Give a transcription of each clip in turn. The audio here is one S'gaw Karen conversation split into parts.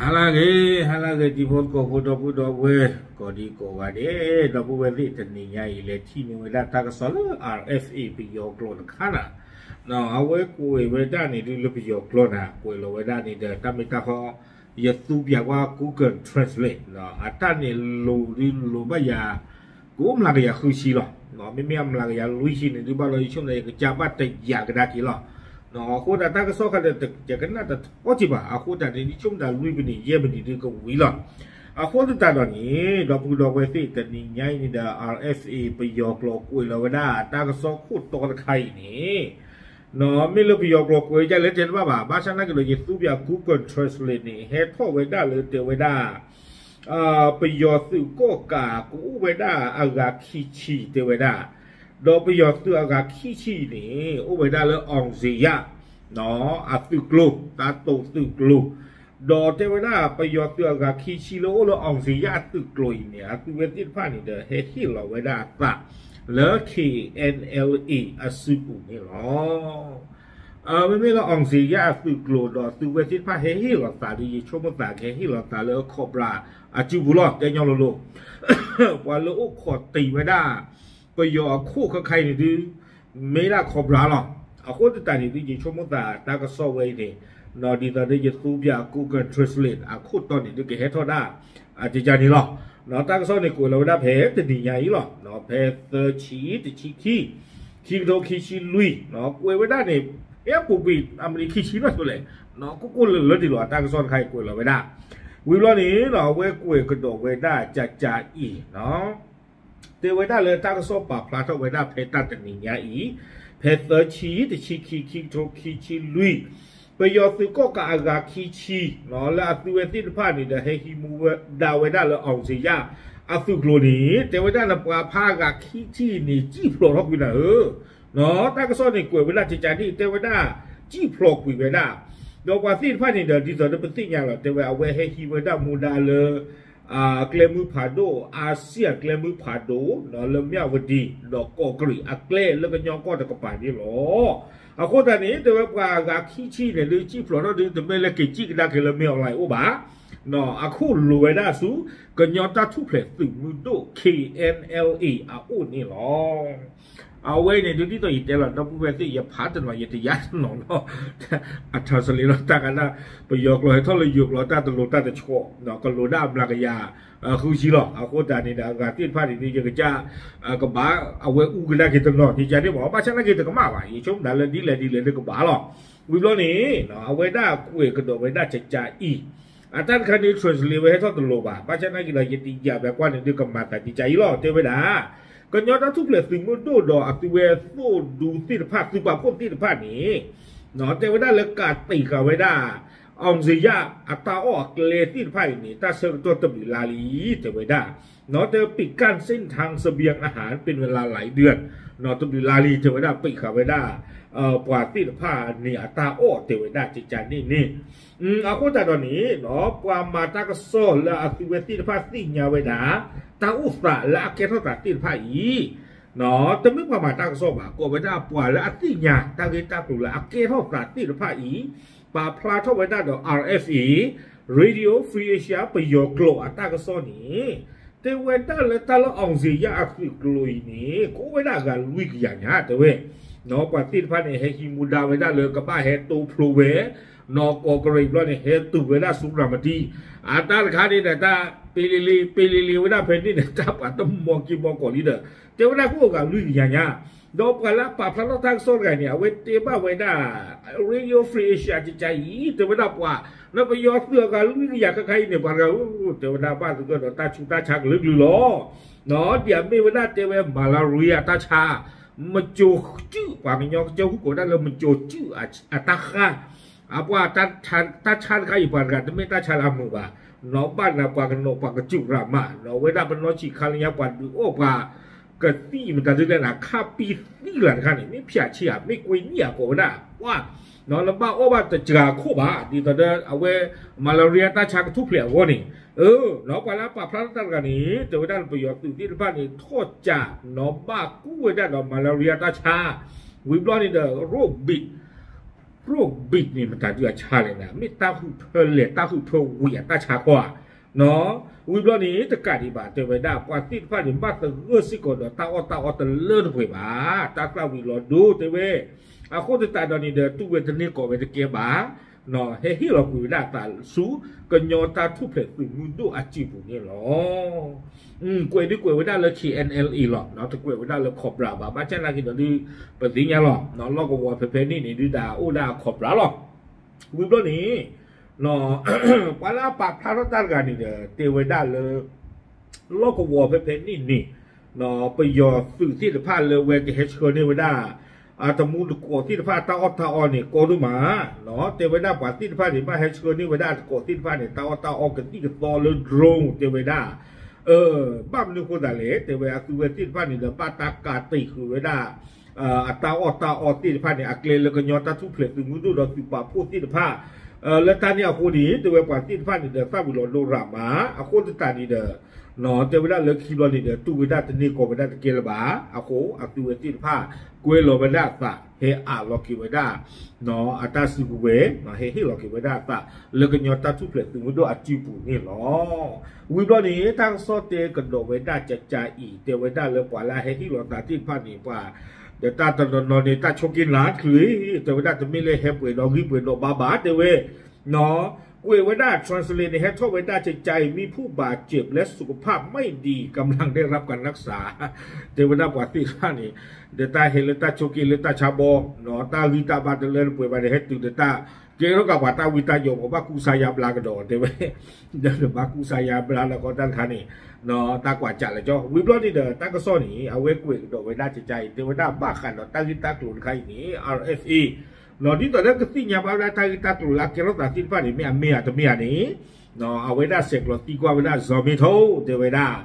ဟါလၢအဂ့ၤ, ဟါလၢအဂ့ၤ တံၤဖိသကိးဖိ ဒီပုၢ်ဒီဝဲၢ် ကိးဒံကိးဂၤဒဲး, ဒီပုၢ်ဝဲၢ်သ့ၣ် တနံၤညါအံၤ လဲၤထံၣ်န့ၢ်ဝဲဒၣ်တၢ်ကစီၣ်လၢ R F A ပယီၤကျိာ်တခါနၤ, အဝဲကွဲးဝဲဒၣ်န့ၣ်ဒုးလၢပယီၤကျိာ်နၤ, ကွဲးလီၤဝဲဒၣ်န့ၣ်ဒီး တၢ်မ့ၢ်တၢ်ဃီ ယသူပၠးကွၢ် Google Translate အတၢ်န့ၣ်လိၤဒုးလိၤဘၣ်ယၤ ကအိၣ်မျးကယၤဃုဆံလီၤ. မ့မ့ၢ်အမျးကယၤလွံၢ်ဆံန့ၣ်ဒုးဘၣ်လီၤ ယဆိကမိၣ်ယကစၢ်ဘၣ်တယာ်ကဒါက့ၤလီၤ. အဃိသတးတၢ်ကစီၣ်ခါဒီး ယကနၣ်တထီက့ၤဘၣ်, အဃိသတးန့ၣ် ယဆိကမိၣ်တၢ်လွံၢ်မံးနံး ယဲၢ်မံးနံးဒုးကဝံၤလီၤ. အဃိသတးဒီးန့ၣ် ဒီပုၢ်ဒီဝဲၢ်သ့ၣ် တနံၤညါအံၤန့ၣ်ဒီး R F A ပယီၤကျိာ်ကွဲးလီၤဝဲဒၣ် တၢ်ကစီၣ်ခိၣ်တီတခါအံၤန့ၣ် မ့ၢ်လၢပယီၤကျိာ်ကွဲးဒ်လဲၣ်တဲတဘၣ်ဘၣ်, ဘၣ်ဆၣ်နာ်က့ၤဒီး ယသူပၠး Google Translate န့ၣ် ဟဲထီၣ်ဝဲဒၣ်လၢတဲဝဲဒၣ် ပယီၤသုးကီၣ်ကး ကအိၣ်ဝဲဒၣ်အဂၤခံဆံတဲဝဲဒၣ်, ဒီးပယီၤသုးအဂၤခံဆံအံၤန့ၣ် အိၣ်ဝဲဒၣ်လၢ အောင်ဇေယျ အသုးကျိၤ တၢ်တိာ်သုးကျိၤ, ဒီးတဲဝဲဒၣ် ပယီၤသုးအဂၤခံဆံလၢအိၣ်လၢ အောင်ဇေယျ အသုးကျိၤအံၤန့ၣ် အသုဝဲသ့ၣ်တဖၣ်န့ၣ်ဒီး ဟဲဟ့ၣ်လီၤဝဲဒၣ်အသးလၢ K N L A အစုပူၤန့ၣ်လီၤ. မ့မ့ၢ်လၢ အောင်ဇေယျ အသုးကျိၤဒီး သုဝဲသ့ၣ်တဖၣ်ဟဲဟ့ၣ်လီၤသးဒီး ယဆိကမိၣ်သးကဟဲဟ့ၣ်လီၤသးလၢ Cobra အစုပူၤလီၤ တဲညီလိၤလိၤ, ပှၤလၢအိၣ်ခိးတ့ၢ်ဝဲဒၣ် ပယီၤအခိၣ်ခဲခါအံၤန့ၣ်ဒုး မ့ၢ်ဒၣ် Cobra လီၤ. အဃိသတးန့ၣ်ဒုး ယဆိကမိၣ်သးတၢ်ကစီၣ်ဝဲအံၤန့ၣ် ဒ်သိးဒီးယသူပၠး Google Translate အခိၣ်တီန့ၣ်ဒုးကဟဲထီၣ်ဒၣ် ကကန့ၣ်လီၤ. တၢ်ကစီၣ်န့ၣ်ကွဲးလီၤဝဲဒၣ်ဖဲတနံၤညါအံၤလီၤ, ဖဲသၢဆံတဆံခံ ခံကထိခံဆံလွံၢ်, ကွဲးဝဲဒၣ်န့ၣ် ဖဲပူၤကွံာ်အမံးနံးခံဆံနီၢ်ဆိလဲၣ်, ကိၣ်ကိၣ်လၢာ်လၢာ်ဒံးလီၤ တၢ်ကစီၣ်တခါအံၤကွဲးလီၤဝဲဒၣ်, ဝံၤဘျီန့ၣ် အဝဲကွဲးကဒီးဝဲဒၣ်ကကအံၤ တဲဝဲဒၣ်လၢတၢ်ကစီၣ်ပာ်ဖျါထီၣ်ဝဲဒၣ်ဖဲတၢ်တနံၤညါအံၤ, ဖဲသၢဆံတဆံခံ ခံကထိခံဆံလွံၢ်, ပယီၤသုးကီၣ်ကးအဂၤခံဆံ လၢအသုဝဲသ့ၣ်တဖၣ်န့ၣ်ဒီး ဟဲဟံးမူဒါဝဲဒၣ်လၢ အောင်ဇေယျ အသုးကျိၤန့ၣ် တဲဝဲဒၣ်နပှၤဖးအဂၤခံဆံန့ၣ် စံၣ်ဖျိးထီၣ်ကွံာ်နၤဧၢ, တၢ်ကစီၣ်န့ၣ်ကွဲးဝဲဒၣ် ကကန့ၣ် တဲဝဲဒၣ် စံၣ်ဖျိးကွံာ်ဝဲဒၣ်, ဒီးပှၤသ့ၣ်တဖၣ်န့ၣ်ဒီး ဒ်သိးဒီးပသ့ၣ်ညါလီၤ တဲဝဲအဝဲဟဲဟံးဝဲဒၣ်မူဒါလၢ ကျဲမုၢ်ဖးဒိၣ် အါစံၣ်အကျဲမုၢ်ဖးဒိၣ် လၢမၠၣ်ဝတံၤ ဒီးကီးကရံးအကျဲလၢကညီကီၢ်တကပၤန့ၣ်လီၤ. အဃိသတးန့ၣ် တဲဝဲပှၤအဂၤခံဆံန့ၣ် လၢစံၣ်ဖျိးထီၣ်ဒုး တမ့ၢ်လၢက့ၤစံၣ်ကဒါက့ၤလၢ မင်းအောင်လှိုင် အိၣ်ဘၣ်, အခိၣ်လိၤဝဲဒၣ်ဆူ ကညီတၢ်ထူၣ်ဖျဲးသုးမုၢ်ဒိၣ် K N L A အအိၣ်န့ၣ်လီၤ. အဝဲအံၤန့ၣ်ဒုး ဒ်သိးယတဲလီၤ ဒီပုၢ်ဝဲၢ်သ့ၣ် ယဖးတနီၤ ယတယါတနီၤလီၤ အtranslateလီၤ တၢ်ကဒၣ် ပယီၤကျိာ်ဟဲထီၣ်လၢယိၤကျိာ်တၢ်တလိၤတၢ်တဆီ ကလိၤဒၣ်အမျးကယၤဃုဆံလီၤ. အဃိသတးန့ၣ်ဒီး အဂၤသ့ၣ်တဖၣ်န့ၣ်ဒုး ယကစၢ် ကဘၣ်အဝဲအူကဒါက့ၤတနီၤ ယကန့ၣ်မ့ၢ် ဘၣ်ဆၣ်နာ်က့ၤတကမၣ်ဘၣ် ယဆိကမိၣ်ဒၣ်လၢဒ်လဲၣ်ဒ်လဲၣ်ဒုးကဘၣ်လီၤ. ဝံၤဘျီန့ၣ် အဝဲဒၣ်ကွဲးကဒီးဝဲဒၣ်ကကအံၤ အတၢ်တခါန့ၣ် translate ဝဲဟဲထီၣ်တလိၤဘၣ် ဘၣ်ဆၣ်နာ်က့ၤဒီး ယတယါဘၣ်ကွၢ်န့ၣ်ဒုးကမၤသးကကအံၤလီၤ တဲဝဲဒၣ် ကညီတၢ်ထူၣ်ဖျဲးသုးမုၢ်ဒိၣ်ဒီးအသုဝဲသိၣ်ဒူသ့ၣ်တဖၣ် သုးပာ်ဖှိၣ်သ့ၣ်တဖၣ်န့ၣ် တဲဝဲဒၣ်လၢကးတံာ်ဃာ်ဝဲဒၣ် အောင်ဇေယျ အတၢ်အီၣ်အကျဲသ့ၣ်တဖၣ်အံၤန့ၣ် တၢ်ဆၢကတီၢ်တဘျုးလါလံ တဲဝဲဒၣ် တဲပိတ်กั้นเส้นทางเสบียงอาหารเป็นเวลาหลายเดือน တဘျုးလါလံ တဲဝဲဒၣ် ပိတ်ဃာ်ဝဲဒၣ် ပှၤသ့ၣ်တဖၣ်န့ၣ်အတၢ်အီၣ် တဲဝဲဒၣ် ကကန့ၣ်န့ၣ် အဃိသတးဒီးန့ၣ် ပှၤမၤတၢ်ကစီၣ်လၢအသုဝဲသ့ၣ်တဖၣ်သ့ၣ်ညါဝဲဒၣ် တၢ်အိၣ်သးလၢအကဲထီၣ်သးသ့ၣ်တဖၣ်အံၤ တမ့ၢ်ပှၤမၤတၢ်ကစီၣ်ဘၣ် ကိးဝဲဒၣ်ပှၤလၢအသ့ၣ်ညါတၢ်ဂ့ၢ်တၢ်ကျိၤလၢအကဲထီၣ်သးသ့ၣ်တဖၣ်အံၤ ပာ်ဖျါထီၣ်ဝဲဒၣ်ဒီး R F A Radio Free Asia ပယီၤကျိာ်အတၢ်ကစီၣ်န့ၣ် တဲဝဲဒၣ်လၢတၢ်လၢအောင်ဇေယျအသုးကျိၤအံၤန့ၣ် ကအိၣ်ဝဲဒၣ်အဂၤလွံၢ်ကယၤညါ တဲဝဲ ပှၤသ့ၣ်တဖၣ်န့ၣ် ဟဲဟံးမူဒါဝဲဒၣ်လၢကဘၣ်ဟဲတိဖျိဝဲ နီၢ်ကီးကရံးဘျီန့ၣ် ဟဲတုၤဝဲဒၣ်ဆူရၤမတံ အတၢ်တခါန့ၣ်ဒီး တၢ်ပ့လ့လ့ ပ့လ့လ့ဝဲဒၣ်ဖဲန့ၣ်န့ၣ် တၢ်ပှၤတမီၤက့ၤမီၤကီးလံဒီး တဲဝဲဒၣ်ကအိၣ်အဂၤလွံၢ်ကယၤညါ ဒီးပှၤလၢအပာ်ဖျါထီၣ်တၢ်ကစီၣ်တဂၤန့ၣ် အဝဲတဲဘၣ်ဝဲဒၣ် Radio Free Asia ကကအံၤ တဲဝဲဒၣ်ပှၤ နပယီၤသုးအဂၤလွံၢ်ကယၤခဲခါအံၤန့ၣ် ပှၤတဂၤ တဲဝဲဒၣ်ဘၣ်သဂၢၢ်ဒီးတၢ်ဆူးတၢ်ဆါကလုာ်ကလုာ်လီၤ ဒ်အမ့ၢ်ဝဲဒၣ်တဲဝဲ malaria တၢ်ဆါ မကိၤစုၣ် ပှၤကညီကစၢၢ်ဟူးကိးဒၣ်လၢ မကိၤစုၣ် အတၢ်ဃၢ် အပှၤ တၢ်ဆါတခါအံၤ ပှၤတဂၤတမ့ၢ်တၢ်ဆါလၢအမုာ်ဘၣ် နီၢ်ဘၣ်နၤပှၤကနိးပှၤကစူၣ်ရၤမး နီၢ်ဝဲဒၣ်ပနီၢ်ဆံးခါလၢညါပှၤဒုးအီၣ်ပှၤ ကသံၣ်မတၤဒုးလဲၣ်နၤ ခါပံသံလၢတခါန့ၣ် မ့ၢ်ဖၠးဆံးဧါ မ့ၢ်ကွ့နံၣ်ဧါကိးဝဲဒၣ် ပှၤ နီၢ်နဘၣ်အီၣ်ဘၣ်တစှၤခိၣ်ဘၣ် ဒ်သိးဒီးအဝဲ malaria တၢ်ဆါကထူၣ်ဖျဲးအဂီၢ်န့ၣ် နီၢ်ပှၤလၢအပာ်ဖျါထီၣ်တၢ်တဂၤန့ၣ် တဲဝဲဒၣ်လၢပယီၤသုးသ့ၣ်တဖၣ်န့ၣ် ထီၣ်စး နီၢ်ဘၣ်ကူဝဲဒၣ်ဒီး malaria တၢ်ဆါ ဝံၤဘျီန့ၣ်ဒီး ရိၣ်ဘံၣ် ပရိၣ်ဘံၣ်န့ၣ် မတၤဒုးအဆါလဲၣ်န့ၣ် မ့ၢ်တၢ်ဟုၣ်ဖၢလဲၣ် တၢ်ဟုၣ်ဖၢဝံၤအတၢ်ဆါခီဧါ. ဝံၤဘျီန့ၣ် တကးဒံးဘၣ် တဲဝဲဒၣ် ပှၤသ့ၣ်တဖၣ်န့ၣ် ဘၣ်သဂၢၢ်စ့ၢ်ကီးဒီးတၢ်အီၣ်တၢ်အီတလၢတပှဲၤဘၣ်, တၢ်သၣ်ဝံၤလီၤဒိတဲဝဲ. အဃိသတးဒီးန့ၣ်ဒီး တူၢ်ဝဲတန့ၢ်ကီးဝဲတကဲဘၣ်, ဟဲဟ့ၣ်လီၤကွံာ်ဝဲဒၣ်အသးဆူ ကညီတၢ်ထူၣ်ဖျဲးသုးမုၢ်ဒိၣ်အစုပူၤန့ၣ်လီၤ. ကွဲးဒုးကွဲးဝဲဒၣ်လၢ K N L A လီၤ, တကွဲးဝဲဒၣ်လၢ Cobra ဘၣ်, ဘၣ်ဆၣ်နာ်က့ၤဒီးဒုး ပသ့ၣ်ညါလီၤ, လီၢ်ကဝီၤဖဲဖဲန့ၣ်န့ၣ် ဒုးတၢ်အိၣ်ဒၣ် Cobra လီၤ. ဝံၤဘျီန့ၣ် ပှၤလၢအပာ်ဖျါထီၣ်တၢ်တဂၤန့ၣ်ဒီး တဲဝဲဒၣ်လၢ လီၢ်ကဝီၤဖဲဖဲန့ၣ်န့ၣ် ပယီၤသုးသ့ၣ်တဖၣ်လၢဝဲကဟဲဆှၢန့ၢ်ဝဲဒၣ် အတမူတကိးသ့ၣ်တဖၣ်တၢ်အီၣ်တၢ်အီန့ၣ် ကီဒိၣ်မး, တဲဝဲဒၣ်ပှၤသ့ၣ်တဖၣ်န့ၣ် ဘၣ်ဟဲဆှၢန့ၢ်ဝဲဒၣ်အတကိးသ့ၣ်တဖၣ်န့ၣ် တၢ်အီၣ်တၢ်အီကသံၣ်ကသီလၢ drone တဲဝဲဒၣ် ဘၣ်မနုၤအဃိသတးလဲၣ်, တဲဝဲအသုဝဲသ့ၣ်တဖၣ်န့ၣ်ဒီး ဘၣ်တၢ်ကးတံာ်ဃုာ်ဝဲဒၣ် အတၢ်အီၣ်တၢ်အီသ့ၣ်တဖၣ်န့ၣ် အကျဲလၢကညီတၢ်ထူၣ်ဖျဲးသုးမုၢ်ဒိၣ်ဒီးသုးပာ်ဖှိၣ်သ့ၣ်တဖၣ် လၢတၢ်န့ၣ်အဃိန့ၣ် တဲဝဲပှၤသ့ၣ်တဖၣ်န့ၣ်ဒီး သၣ်ဝံၤလီၤဒိရၤမး, အဃိသတးန့ၣ်ဒီး တဲဝဲဒၣ်လၢခံဘျီန့ၣ်ဒီး တူၢ်ဝဲဒၣ်တန့ၢ်ကီးဝဲဒၣ်တကဲလၢၤဘၣ်. အဃိအသုဝဲသ့ၣ်တဖၣ် ကွဲလီၤဝဲဒၣ်အသး ဟဲအးလီၤက့ၤဝဲဒၣ် အတၢ်စုကဝဲၤ ဟဲဟ့ၣ်လီၤက့ၤဝဲဒၣ်အသး လၢကညီတၢ်ထူၣ်ဖျဲးသုးမုၢ်ဒိၣ်အစုပူၤန့ၣ်လီၤ. ဝံၤဘျီန့ၣ် တၢ်ကစီၣ်တဲကဒီးဝဲဒၣ်ကကါအံၤ တဲဝဲဒၣ်လၢပှၤလၢအဟဲဟ့ၣ်လီၤသးသ့ၣ်တဖၣ်န့ၣ် ပှၤ ဒီးတၢ်တနီၤနီၤန့ၣ် တၢ်ဆိးက့နၤချုး, တဲဝဲဒၣ်တမ့ၢ်လၢဟဲပှဲၤဒီးဂံၢ်ပှဲၤဒီးဘါဘၣ် တဲဝဲ ကွဲးဝဲဒၣ် translate န့ၣ် ဟဲထီၣ်ဝဲဒၣ်ကကါအံၤ มีผู้บาดเจ็บและสุขภาพไม่ดี กำลังได้รับการรักษา တဲဝဲဒၣ်ပှၤသ့ၣ်တဖၣ်န့ၣ် ဒီးတၢ်ဟဲလၢတၢ်ဆိးက့လၢတၢ်ဆါဘီ တၢ်ဂံၢ်တၢ်ဘါတလၢတပှဲၤဘၣ်န့ၣ် ဟဲတုၤဒီးတၢ်ကဲထီၣ်က့ၤပှၤတၢ်ဝံတၢ်ယိး ပှၤဘၣ်ကူစါယါဘျါကဒီး တဲဝဲ ဒီးဘၣ်ကူစါယါဘျါလၢကီတၢ်တခါန့ၣ် တၢ်ကွၢ်ကၢ်လၢကၠီ ဝံၤဘျီန့ၣ်ဒီး တၢ်ကစီၣ်န့ၣ် အဝဲကွဲးကဒီးဝဲဒၣ်ကကါအံၤ တဲဝဲဒၣ်ဘၣ်ဃးဒီးတၢ်ဂ့ၢ်တၢ်ကျိၤတခါအံၤန့ၣ် R F A ဒ်သိးလၢကသ့ၣ်ညါဘၣ်ဝဲဒၣ်တၢ်ဂ့ၢ်တၢ်ကျိၤလၢအကဲထီၣ်သးသ့ၣ်တဖၣ်န့ၣ် မ့ၢ်အမ့ၢ်ဧါတမ့ၢ်ဧါန့ၣ် အဝဲဒၣ်ဆဲးကျိးသံကွၢ်ဝဲဒၣ် စီၤမ့ထိ တဲဝဲဒၣ်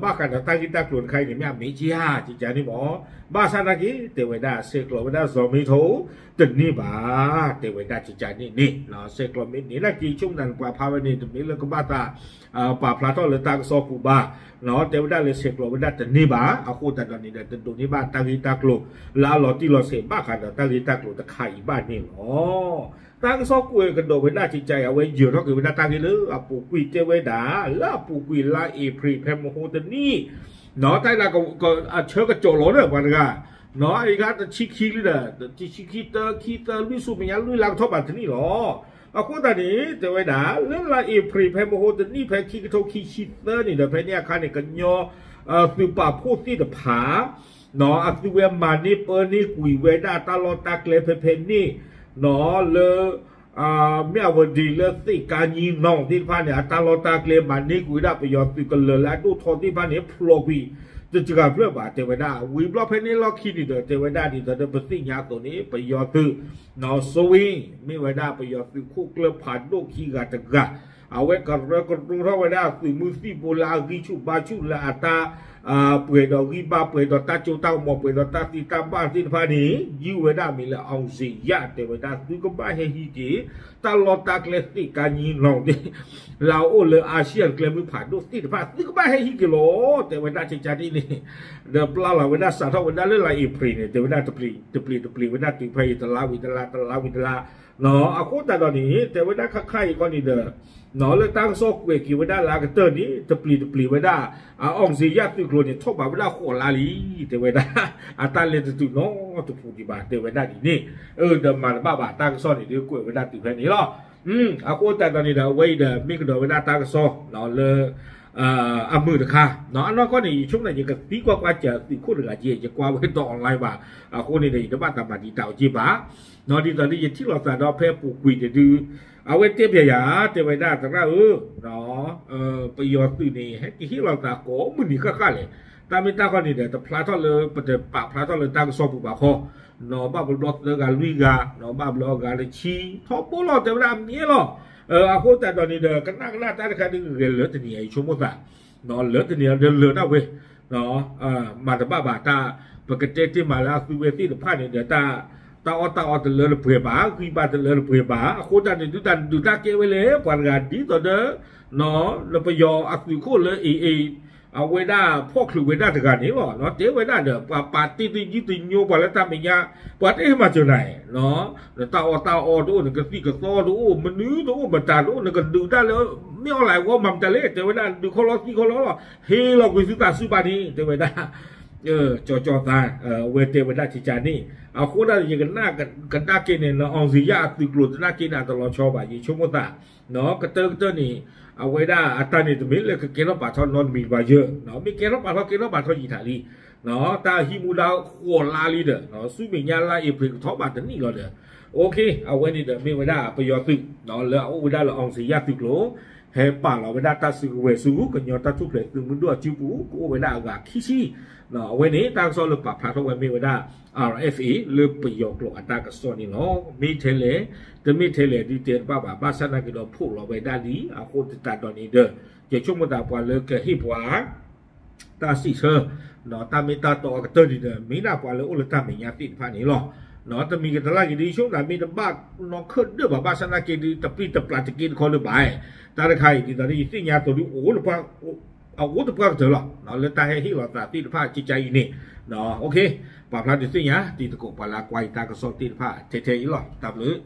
ဘၣ်ဃးဒီးတၢ်ဂ့ၢ်တၢ်ကျိၤတခါအံၤန့ၣ် မ့ၢ်အမ့ၢ်က့ဧါ ကကါန့ၣ်မ့ၢ် ဘၣ်ဆၣ်နာ်က့ၤ တဲဝဲဒၣ်ဆဲးကျိးဝဲဒၣ်စီၤမ့ထိ တန့ၢ်ဘၣ် တဲဝဲဒၣ်ကကါန့ၣ်န့ၣ် ဆဲးကျိးမ့ၢ်န့ၢ်နာ်က့ၤ ဆိကမိၣ်သးန့ၣ် ပှၤဖးဝဲန့ၣ် တမ့ၢ်လၢကဘၣ်သး ပာ်ဖျါထီၣ်လၢတၢ်ကစီၣ်ပူၤဘၣ် တဲဝဲဒၣ်လၢဆဲးကျိးဝဲဒၣ်တန့ၢ်ဘၣ် အဃိသတးဒီးန့ၣ်ဒီး တဒိးန့ၢ်ဘၣ်တၢ်ဂ့ၢ်တၢ်ကျိၤ လၢအလီၤတံၢ်လီၤဆဲးဘၣ်ဃးဒီးတၢ်ဂ့ၢ်တၢ်ကျိၤတခါအံၤဘၣ်န့ၣ်လီၤ. တၢ်ကစီၣ်ကွဲးကဒီးဝဲဒၣ်ကကါအံၤ အဝဲယၢၤထီၣ်က့ၤဝဲဒၣ်တၢ်ဂ့ၢ်လၢအပူၤကွံာ်တဲဝဲဒၣ် လၢအပူၤကွံာ်လါအ့ဖြ့ၣ်ဖဲမဟိတနံၣ် တၢ်လၢ အဆၢကတီၢ်လီၤဒီးပှၤတဂၤ အအံၤခါတဆံခံလံဒီး တဆံခံတၢ ခံသၢ လွံၢ်ဆူမဲာ်ညါလွံၢ်လါကထီၣ်ဘၣ်တနံၣ်လီၤ. အဃိသတးန့ၣ် တဲဝဲဒၣ် လၢလါအ့ဖြ့ၣ်ဖဲမဟိတနံၣ် ဖဲခံကထိခံဆံသၢန့ၣ်ဒီး ဖဲန့ၣ်အခါန့ၣ် ကညီ သုးပာ်ဖှိၣ်သ့ၣ်တဖၣ် အသုဝဲမၤန့ၢ်ပၢန့ၢ်ကွံာ်ဝဲဒၣ်တၢ်လီၢ်တၢ်ကျဲဖဲဖဲန့ၣ် လၢ မၠၣ်ဝတံၤလၢသ့ၣ်ကါညံနီၣ်သ့ၣ်တဖၣ်န့ၣ် အတၢ်လီၢ်တၢ်ကျဲ မၤန့ၢ်ကွံာ်ဝဲဒၣ်ပယီၤသုးကလၢၤလၢအဒိၣ်ထီသ့ၣ်တဖၣ်န့ၣ် ဖျိးကွံာ် တစှၤဖျၢၣ်ဘၣ် တဲဝဲဒၣ် ဝံၤဘျီဖဲန့ၣ်လီၢ်ခံန့ၣ်ဒီး တဲဝဲဒၣ်ဒ်သိးဒီးပသ့ၣ်ညါအသိးန့ၣ် ပယီၤသုး နီၣ်စိဝ့ မ့ၢ်ဝဲဒၣ်ပယီၤသုးခိၣ်ကျၢၢ်ဖးဒိၣ်ခံဂၤတဂၤ အဝဲကရၢကရိထီၣ်ဝဲဒၣ်သုးမုၢ်သံၣ်ဘိလၢအဂံၢ်ဆူၣ်ဘါဆူၣ်လၢအတၢ် ပှဲၤဒီးဂံၢ်ဘါ ပှဲၤဒီးတၢ်စိတၢ်ကမီၤ ပှဲၤဒီးတၢ်သံတၢ်ဘၣ်သ့ၣ်တဖၣ်န့ၣ် ယုၢ်ဝဲဒၣ်မံၤလၢ အောင်ဇေယျ တဲဝဲဒၣ် သုကဘၣ်ဟဲဟံးက့ၤ တၢ်လီၢ်တၢ်ကျဲသ့ၣ်ကါညံနီၣ်သ့ၣ် လၢအအိၣ်လၢ အာဆီယံၤ ကျဲမုၢ်ဖးဒိၣ်သ့ၣ်တဖၣ် သုကဘၣ်ဟဲဟံးက့ၤလီၤ တဲဝဲဒၣ်ကကါန့ၣ်န့ၣ် ဒီးပျၢ်လီၤဝဲဒၣ်စးထီၣ်ဝဲဒၣ်လၢလါအ့ဖြ့ၣ်န့ၣ် တဲဝဲဒၣ်တပျံၤတပျံၤဝဲဒၣ်တုၤဖဲအံၤ တလါဝံၤတလါ တလါဝံၤတလါ အဃိသတးဒီးန့ၣ် တဲဝဲဒၣ်ခါခါအံၤခီန့ၣ်ဒီး လၢတၢ်ကစီၣ်ကွဲးက့ၤဝဲဒၣ်လၢအကတၢၢ်န့ၣ် တပျံၤတပျံၤဝဲဒၣ် အောင်ဇေယျ သုးကျိၤန့ၣ် ထီၣ်ဘးဝဲဒၣ်ဃိးလါလံ တဲဝဲဒၣ် အတၢ်လဲၤတတုၤနီတပူၤဒံးဘၣ် တဲဝဲဒၣ်ဒ်န့ၣ် ဒီးမၤတဘၣ်ဘၣ် တၢ်ကစီၣ်န့ၣ် ဒုးကွဲးဝဲဒၣ်တုၤဖဲန့ၣ်လီၤ. အဃိသတးဒီးန့ၣ်ဒီး အဝဲအံၤဒီး မ့ၢ်ကဒီးဝဲဒၣ်တၢ်ကစီၣ်လၢ အမုာ်တခါ အနီၢ်ကီၢ်န့ၣ် ယဆိကမိၣ် ယကသံကွၢ်ကွၢ်စၢၤသုးခိၣ်တဂၤက့ ယကွၢ်ဝဲဒီး online ဘၣ် အဃိန့ၣ်ဒီး ယတဘၣ်သးမၤဒံးတၢ်အီၤက့ဘၣ် ဒ်သိးလၢယထံၣ်လိာ်သးဒီးဖဲအပူၤကွံာ်န့ၣ်ဒုး အဝဲတဲပျဲယၤ တဲဝဲဒၣ်သရၣ်ဧၢ ပယီၤသုးန့ၣ် ဟဲက့ၤဟ့ၣ်လီၤသးကိးမုၢ်နံၤဃၣ်ဃၣ်လဲၣ်. တၢ်မ့ၢ်တၢ်ခီန့ၣ်ဒီး တဖျါထီၣ်လၢ ပတပာ်ဖျါထီၣ်လၢတၢ်ကစီၣ်ပူၤဘၣ်ဃီ နီၢ်ဘၣ်ဘျီသၢဂၤလွံၢ်ဂၤ နီၢ်ဘၣ်ဘျီအဂၤတဆံ ထီဘိလီၤ တဲဝဲဒၣ်အမ့ၢ်လီၤ. အဃိသတးဒီးန့ၣ်ဒီး ကနၣ်ကနၣ်တၢ်တခါဒုးဂဲၤလၢတနံၤအံၤ ယဆိကမိၣ်သး လၢတနံၤအံၤဒီးလၢာ်ဒၣ်ဝဲ မၤတဘၣ်ဘၣ်တၢ် ပကတဲတ့ၢ်မးလၢအသုဝဲသ့ၣ်တဖၣ်န့ၣ်ဒီး တၢ်အီၣ်တၢ်အီတလၢတပှဲၤဘၣ် ဂံၢ်ဘါတလၢတပှဲၤဘၣ် အဃိသတးန့ၣ် ဒုးတၢ်ဒုးတၢ်ကဲဝဲလဲၣ် ပှၤတဂၤဒ်သိးဒီး လၢပယီၤအသုးခိၣ်လၢ AA အဝဲဒၣ်ဖီၣ်ချုးဝဲဒၣ်တဂၤန့ၣ်လီၤ. တဲဝဲဒၣ်ဒီး ပှၤပာ်တ့ၢ်တယုၢ်တညိ ပှၤလၢတၢ်မဲာ်ညါ ပှၤတဟ့ၣ်မၤစၢၤနၤ, နတၢ်အီၣ်တၢ်အီတအိၣ်, နကသံၣ်ကသီတအိၣ်, မနုၤတအိၣ်, မတၤတအိၣ်, နကဒုးတၢ်လၢ မ့ၢ်အီၣ်လဲၣ်အဂီၢ် မၤမတၤလဲၣ်, တဲဝဲဒၣ် ဒုးခီလီၤသံခီလီၤလီၤ, ဟ့ၣ်လီၤကွံာ်သုသးစုဘၣ်န့ၣ် တဲဝဲဒၣ် ကၠီကၠီသး, အဝဲတဲဝဲဒၣ်ကကန့ၣ်, အဃိဒၣ်ယကနၣ်ကဒါက့ၤန့ၣ် လၢ အောင်ဇေယျ အသုးကျိၤသနာ်က့န့ၣ် အတလီၤဆီဘၣ်, ယဆိကမိၣ်သး ကတၢၢ်ကတၢၢ်န့ၣ် အဝဲဒၣ်အတၢ်န့ၣ် တမ့ၢ်လၢကကဲထီၣ်ပာ်ထီၣ်နီတမံၤဘၣ်ယၢ်, မ့ၢ်ကဲထီၣ်ပာ်ထီၣ်ကဲထီၣ်ပာ်ထီၣ်ယံာ်ထးလံ, တၢ်ဟံးမူဒါဃိးလါလံဒီး ဆူမဲာ်ညါလါအ့ဖြ့ၣ်ကထီၣ်ဘၣ်တနံၣ်လီၤဒီး, အဝဲန့ၣ်ဒီးမ့ၢ်ဝဲဒၣ်ပယီၤသုး လၢအအိၣ်ဝဲဒၣ်လၢ အောင်ဇေယျ သုးကျိၤ ဟဲပာ်လီၤဝဲဒၣ်တၢ်စုကဝဲၤဆူ ကညီတၢ်ထူၣ်ဖျဲးသုးမုၢ်ဒိၣ်အစုပူၤ ကအိၣ်ဝဲဒၣ်အဂၤခံဆံ, အဝဲန့ၣ် တၢ်ကစီၣ်လၢပာ်ဖျါထီၣ်ဝဲမ့ၢ်ဝဲဒၣ် R F A လၢပယီၤကျိာ်အတၢ်ကစီၣ်န့ၣ်လီၤ. မ့ၢ်ထဲလဲၣ် တမ့ၢ်ထဲလဲၣ်ဒုးတဲတဘၣ်ဘၣ်, ဘၣ်ဆၣ်သနာ်က့ဒီးဖီၣ်လီၤဝဲဒၣ်လံ, အဃိသတးဒီးန့ၣ်ဒီး ယဆိကမိၣ်သးပှၤလၢကဟ့ၣ်ပှၤ တၢ်စံးဆၢ တၢ်မ့ၢ်တၢ်တီအကတၢၢ်န့ၣ်ဒီး မ့ၢ်ဒၣ်ပှၤလၢအိၣ်လၢတၢ်မဲာ်ညါသ့ၣ်တဖၣ်န့ၣ်လီၤ. တမံၤကတလၢ်က့ၤဒုး ယဆိကမိၣ်သးမ့ၢ်တဘၣ်နီၢ်ခၢၣ်ဒၢၣ်ဘၣ်, ဘၣ်ဆၣ်သနာ်က့ဒုး တပျံၤတပျၢ်တက့ၢ်တခီလၢၤဘၣ်, တၢ်တခါအံၤဒ်သိးဒီး ယသ့ၣ်ညါသိးဒုး အဝဲတပှၢ်ကတၢၢ်လီၤ လၢတၢ်ဟဲဟ့ၣ်လီၤသးသ့ၣ်တဖၣ်ကကါအံၤန့ၣ်, ပာ်ဖျါဒုးသ့ၣ်ညါ တံၤသကိးပှၤလၢအကွၢ်ယတၢ်ကစီၣ်သ့ၣ်တဖၣ်ထဲထဲအံၤလီၤ. တၢ်ဘျုး